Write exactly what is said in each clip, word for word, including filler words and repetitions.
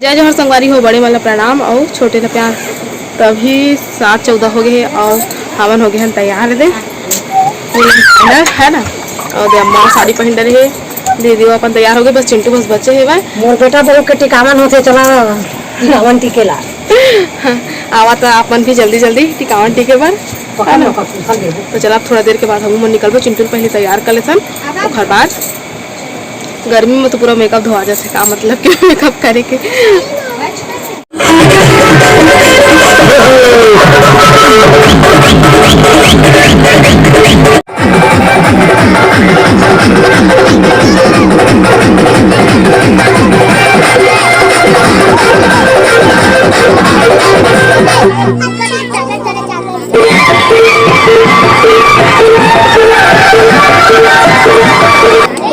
जय जोहार संगवारी हो, बड़े मन ला प्रणाम अउ छोटे ला प्यार। तो अभी सात चौदह हो गए हे अउ हमन हो गए हन तैयार दे, है ना। अउ दे अम्मा साड़ी पहिन डरे हे, दीदी वो अपन तैयार हो गए, बस चिंटू बस बचे हे भाई। मोर बेटा बहू के टिकावन होथे, चला टिकावन टीके ला। आवा तो आप मन भी जल्दी जल्दी टिकावन टीके बर, है ना। तो चला, थोड़ा देर के बाद हम मन निकलबो, चिंटू ल पहले तैयार कर लेथन, ओकर बाद गर्मी में तो पूरा मेकअप धोआ जाथे, का मतलब कि मेकअप करे के।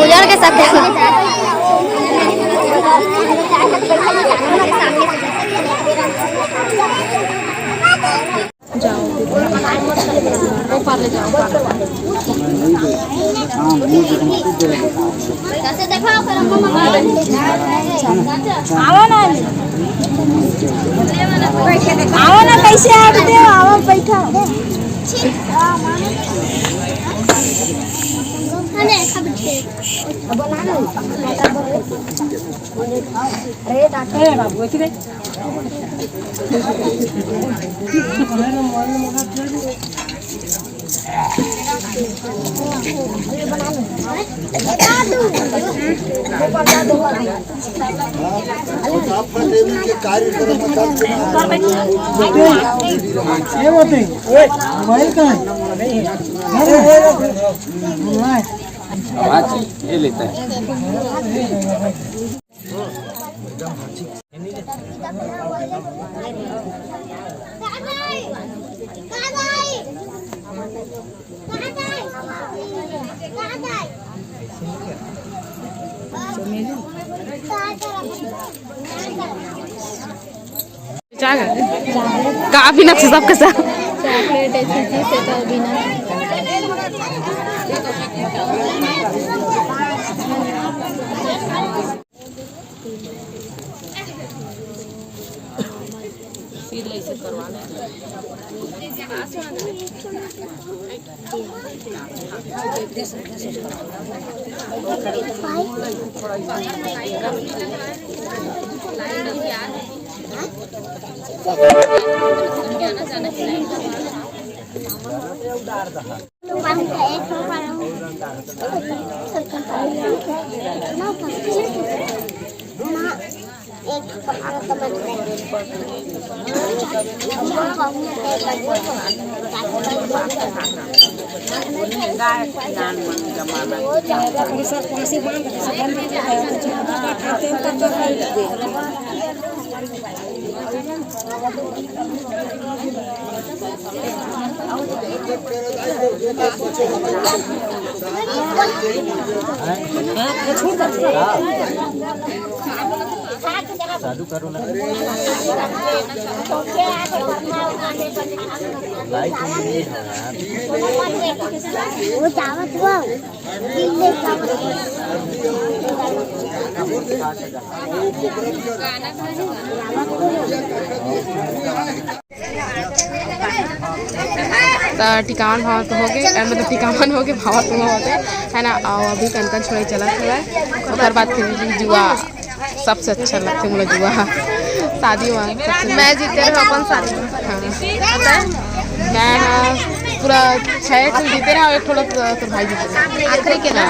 उजर के सब देखो। जाओ, वो पार ले जाओ, पार ले जाओ। आवा ना, आवा ना, कैसे हाथ दे, आवा, बैठा। अरे, बाबू, ऐसे दे। ये बात है। मोबाइल कहाँ है? हाँ, ये लेता है। का बिना सब के सब। चॉकलेट ऐसी चीज है तो बिना। चालू करो ना। लाइट नहीं है यार। वो चावत हुआ। त टिकावन भावत होगे, अ, मतलब टिकावन होगे, भावत हुआ होते, है ना। अउ अभी कनकन छोड़े चलत हवय, ओकर बाद फिर जुआ सबसे अच्छा लगथे मोला जुआ, शादी में सबसे मैं जीते रहो अपन शादी में। हाँ। पता है? मैं, हाँ, पूरा छह ठो जीते रहा, एक ठो लोग तोर भाई जीते रहा। आखिरी के ना?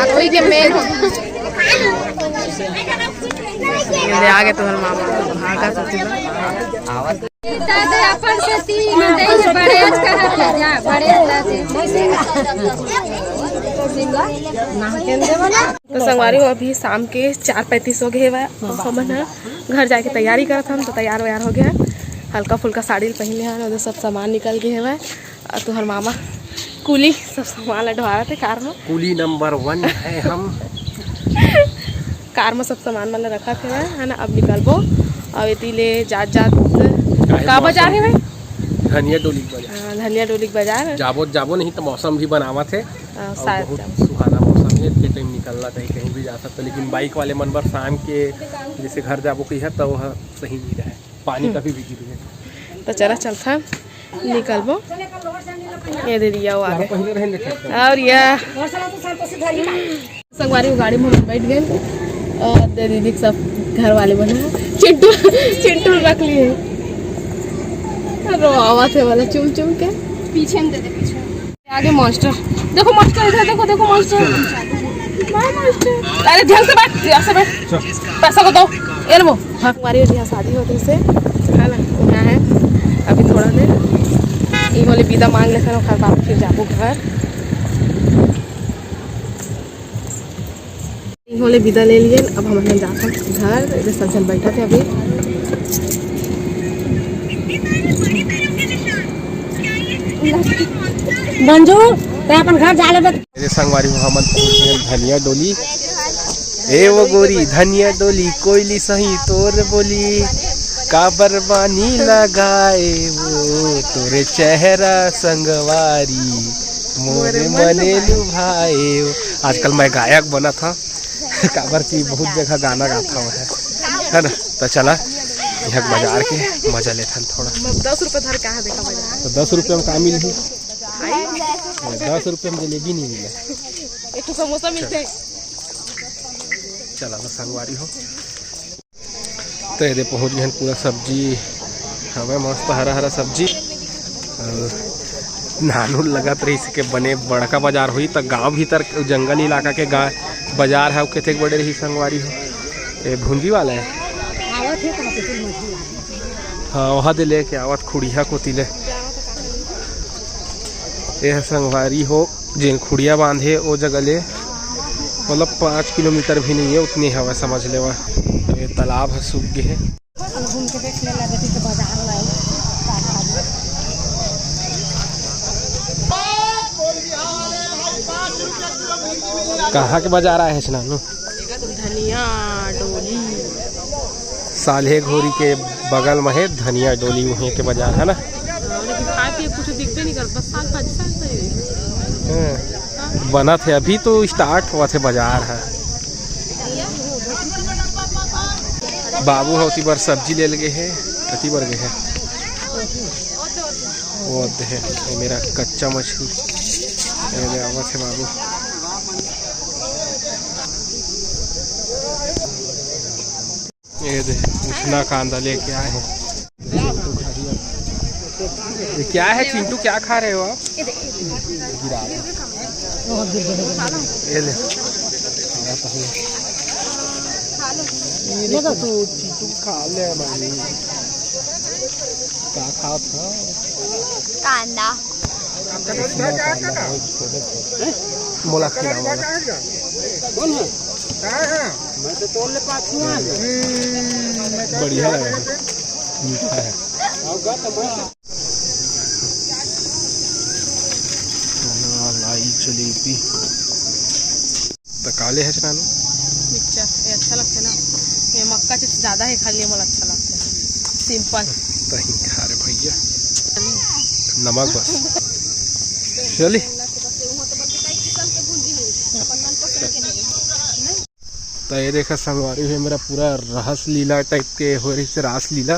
आखिरी के मेन हो। ये आगे तुम्हारे मामा, भागा तो। दादा अपन से तीन, दे बड़े आज कहा था, जा, बड़े आज। तो संगवारी हो, अभी शाम के चार पैंतीस हो गए हवय, अउ हमन ह घर जाके तैयारी करत हन। तो तैयार वैयार हो गया, हल्का फुल्का साड़ी पहिने हन, ओदे सब सामान निकल गए हवय। अउ तुहर मामा कुली सब सामान ला ढोहारत हे कार म। कुली नंबर वन है हम। कार म सब सामान मन ला रखत हे, है ना। अब निकलबो, अउ एती ले जात जात का बाजार हे भाई? धनिया डोली के बाजार। हाँ, धनिया डोली के बाजार। जाबो त जाबो, नहीं तो मौसम भी बनावत हे। हाँ, अउ शायद बहुत जाबो। सुहाना मौसम हे, के टाइम निकलना चाहिए, कहीं भी जा सकते हो, लेकिन बाइक वाले मन बर शाम के जैसे घर जाबो कही है तो वह सही नहीं रहे, पानी कभी भी गिर गए। तो चला चलथन, निकलबो। ये दे दिया वो आगे। पहले रहने देते हैं। और या संगवारी वो गाड़ी में हम बैठ गए और दे दीदी के सब घर वाले बने हैं। चिंटू, चिंटू रख लिए। रो आवा थे वाला चुम चुम के। पीछे में दे दे, पीछे। आगे मास्टर, देखो मास्टर, इधर देखो, देखो मास्टर। By master. अरे ध्यान से बैठ, ध्यान से बैठ। पैसा को दो, ये लो। हाँ, हमारी यहाँ शादी होती से, है ना, यहाँ है। अभी थोड़ा देर ये वाले विदा मांग लेते हैं, ओकर बाद फिर जाबो घर। ये वाले विदा ले लिए, अब हम जाते हैं घर। इधर सब जन बैठा थे अभी। मंजू, तैं अपन घर जा ले बे। मेरे संगवारी हो, हमन पहुंच गए धनिया डोली। ए वो गोरी धनिया डोली, कोयली सही तोर बोली, काबर बानी लगाए वो तोरे चेहरा संगवारी, मोरे मने लुभाए वो। आजकल मैं गायक बना था, काबर की बहुत जगह गाना गाता हूँ, है ना? तो चला यहाँ बाजार के मजा लेथन थोड़ा। दस रुपये धर कहाँ देखा बाजार? तो दस रुपये में का मिलही? दस रुपये में जलेबी नहीं मिले। एक तो समोसा मिलते हैं। चला तो संगवारी हो, तो ये दे पहुँच गए पूरा सब्जी हवे, मस्त हरा हरा सब्जी। और नानू लगत रही के बने बड़का बाजार हुई, तो गांव भीतर जंगल इलाका के गांव बाजार है, कतेक बड़े रही संगवारी हो। ये भुंजी वाला है। हाँ, वहाँ दे लेके आवत खुड़िया कोती ले। ये संगवारी हो, जेन खुड़िया बांधे ओ जगह ले, मतलब पाँच किलोमीटर भी नहीं है, उतनी हवा समझ लेवा। ये तालाब है, सूख गए है। घूम के देख लेला बेटी के बाजार में। कहाँ के बाजार आए है नानू? धनिया डोली। साल्हेघोरी के बगल में है धनिया डोली, वहीं के बाजार है ना। हाँ, लेकिन खाए पिए कुछ दिखते नहीं कर, बस साग भाजी, साग भाजी। हाँ। बना थे, अभी तो स्टार्ट हुआ थे बाजार है। बाबू ह ओती बर सब्जी ले लगे हे, अति बर गे हे। वो दे हे, ये मेरा कच्चा मछली। ये दे, आवत हे बाबू। ये दे, उठना कांदा लेके आए हैं। ये क्या है चिंटू, क्या खा रहे हो आप? गिरा दे। ये ले। ये तो तू चिंटू खा ले भाई। क्या खात ह? कांदा। मोला खिला, मोला। कौन है? मैं तो तोड़ ले पाछू आ। बढ़िया लगा है। मीठा है। लाई जलेबी। त का ले हस नानू? मिक्सचर, ये अच्छा लगथे ना। ये मक्का चिप्स ज्यादा है, खाली मोला अच्छा लगथे। सिंपल। तहीं खा रे भैया। नमक बस। चली। त ये देखा संगवारी हो, मेरा पूरा रासलीला टाइप के हो रही से रासलीला।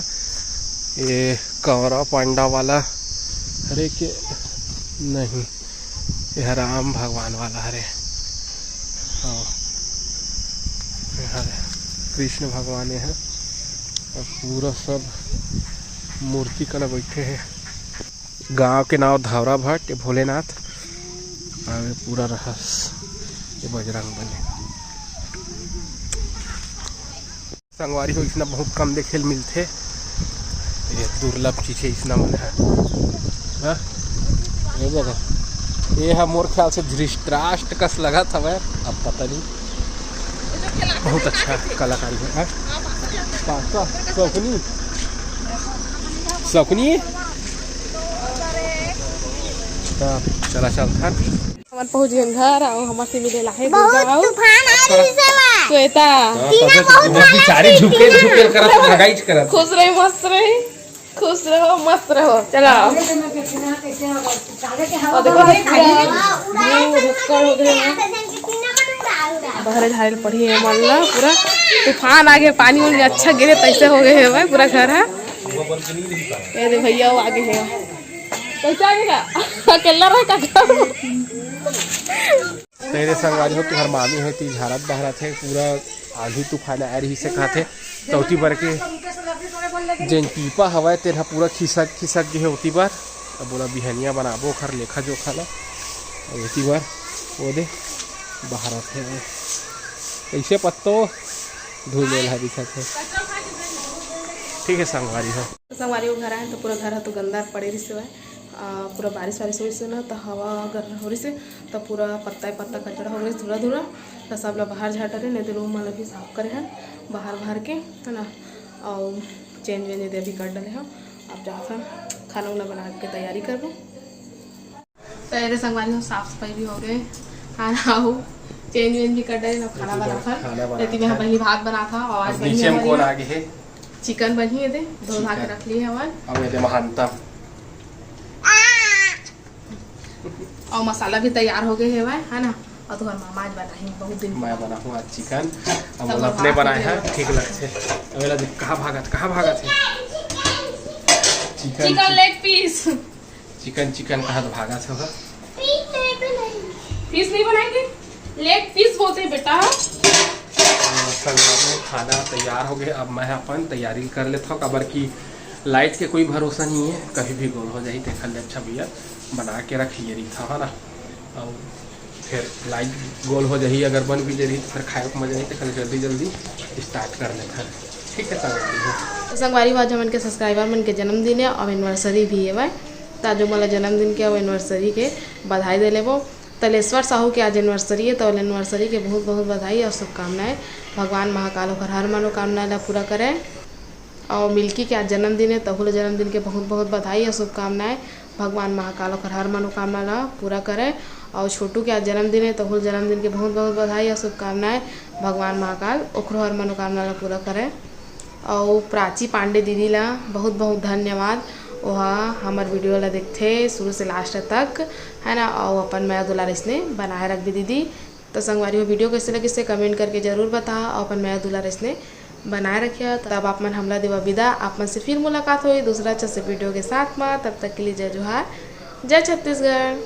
ये कौरव पांडव वाला हरे के नहीं, ये राम भगवान वाला हरे। हाँ, ये हरे कृष्ण भगवान ये है। और पूरा सब मूर्ति कना बैठे हैं। गांव के नाव धावरा भट्ट, ये भोलेनाथ, और ये पूरा रहस, ये बजरंग बली। संगवारी हो, इसना बहुत कम देखे ल मिलथे, ये दुर्लभ चीज है इसना मन है। हाँ? ये देखो, ये है मोर ख्याल से धृतराष्ट्र कस लगत हवे, अब पता नहीं। बहुत अच्छा कलाकारी है। हाँ? पास्ता, सकुनी, सकुनी। हाँ, चला चल था। हमन पहुंच गए घर, अउ हमर से मिले लाहे बहुत दुर्गा अउ तूफान आ रही से ला। श्वेता। हाँ, टीना तब बहुत तब माला बेचारी की झुकेल, टीना। झुकेल करत, भगाइच करत। खुश रही, मस्त रही, खुश रहो, मस्त रहो। चलो। और देखो, पूरा view भक्कड़ हो गया है। बहरे झारे ल पड़ही हे मन ला, पूरा तूफान आगे, पानी उनी अच्छा गिरे, तैसे हो गए हे भाई पूरा घर ह। ये दे भैया, वो आगे हे, कैसे आगे का? अकेला रहे का? तेरे संगवारी हो, तुहर मामी हे ती झारत बहरत हे, पूरा आंधी तूफान आए रही से कहत हे, तौती बर के जेन पीपा हवय तेन ह पूरा खिसक खिसक गे हे ओती बर। अब ओला बिहनिया बनाबो ओखर लेखा जोखा ला। अब एती बर वो दे बहरत हे, कैसे पत्तो धुल मेल ह दिखत हे। ठीक है संगवारी हो। संगवारी वो घर आए तो पूरा घर ह तो गंदा पड़े रहिस हवय। आ, पूरा बारिश वारिश होइस ना, तो हवा अगर हो रहिस, तो पूरा पत्ता पत्ता कचरा हो गइस, धूरा धूरा। तो सब ला बाहर झाड़ डारे, नहीं तो रूम वाला भी साफ करे हन बाहर बाहर के, है ना। और चेंज वेंज दे भी कर डाले हम। अब जाथन खाना उना बना के तैयारी करबो। तो एदे संगवारी हो, साफ सफाई भी हो गए, खाना हो, चेंज वेंज भी कर डाले, अब खाना बनाथन। खाना बनाथन। एती में हम बहिनी भात बनाथा और आज अब बहिनी नीचे में हमारी कौन आगे है? चिकन बनही, एदे धो धा के चिकन। रख लिए हवन। अब एदे महानता। और मसाला भी तैयार हो गए हेवय, है ना। और तुम्हार मामा आज बनाही, बहुत दिन मैं बाद। बनाहूँ आज चिकन। अब सब ओला अपने बात बनाए होते हैं, हैं। ठीक लगथे। अब एला देख, कहाँ भागत, कहाँ भागत है? Chicken, chicken chicken. लेग पीस। चिकन, चिकन कहाँ तो भागत है ओहा? पीस नहीं बनाएंगे, लेग पीस बोलते हैं बेटा। और संगवारी हो, खाना तैयार हो गए। अब मैं अपन तैयारी कर लेता हूँ, काबर कि लाइट के कोई भरोसा नहीं है, कभी भी गोल हो जाही, तेखर ले अच्छा भैया बना के रख लिए रही था, है ना। और फिर लाइट गोल हो जाही, अगर बन भी जाही तो फिर खाए को मजा नहीं, तेखर ले जल्दी जल्दी स्टार्ट कर लेता है। ठीक है संगवारी हो। तो संगवारी हो, आज हमन के सब्सक्राइबर मन के जन्मदिन है और एनिवर्सरी भी है भाई। तो आज मोला जन्मदिन के और एनिवर्सरी के बधाई दे लेबो। तलेश्वर साहू के आज एनिवर्सरी है, तो एनिवर्सरी के बहुत बहुत बधाई और शुभकामनाएं। भगवान महाकाल ओकर हर मनोकामना ला पूरा करे। और मिल्की के आज जन्मदिन है, तहू ला जन्मदिन के बहुत बहुत बधाई और शुभकामनाएं। भगवान महाकाल ओकर हर मनोकामना ला पूरा करे। और छोटू के आज जन्मदिन है, तहू ला जन्मदिन के बहुत बहुत बधाई और शुभकामनाएं। भगवान महाकाल ओकरो हर मनोकामना ला पूरा करे। और प्राची पांडे दीदी ला बहुत बहुत धन्यवाद, ओहा हमर वीडियो ला देखथे शुरू से लास्ट तक, है ना, और अपन मया दुलार इसने बनाए रखबे दीदी। तो संगवारी हो, वीडियो कैसे लगिस हे कमेंट करके जरूर बता, और अपन मया दुलार इसने बनाए रखिया। तब आप मन हमला देवा विदा, आप मन से फिर मुलाकात होई दूसरा अच्छा से वीडियो के साथ मा। तब तक के लिए जय जोहार, जय छत्तीसगढ़।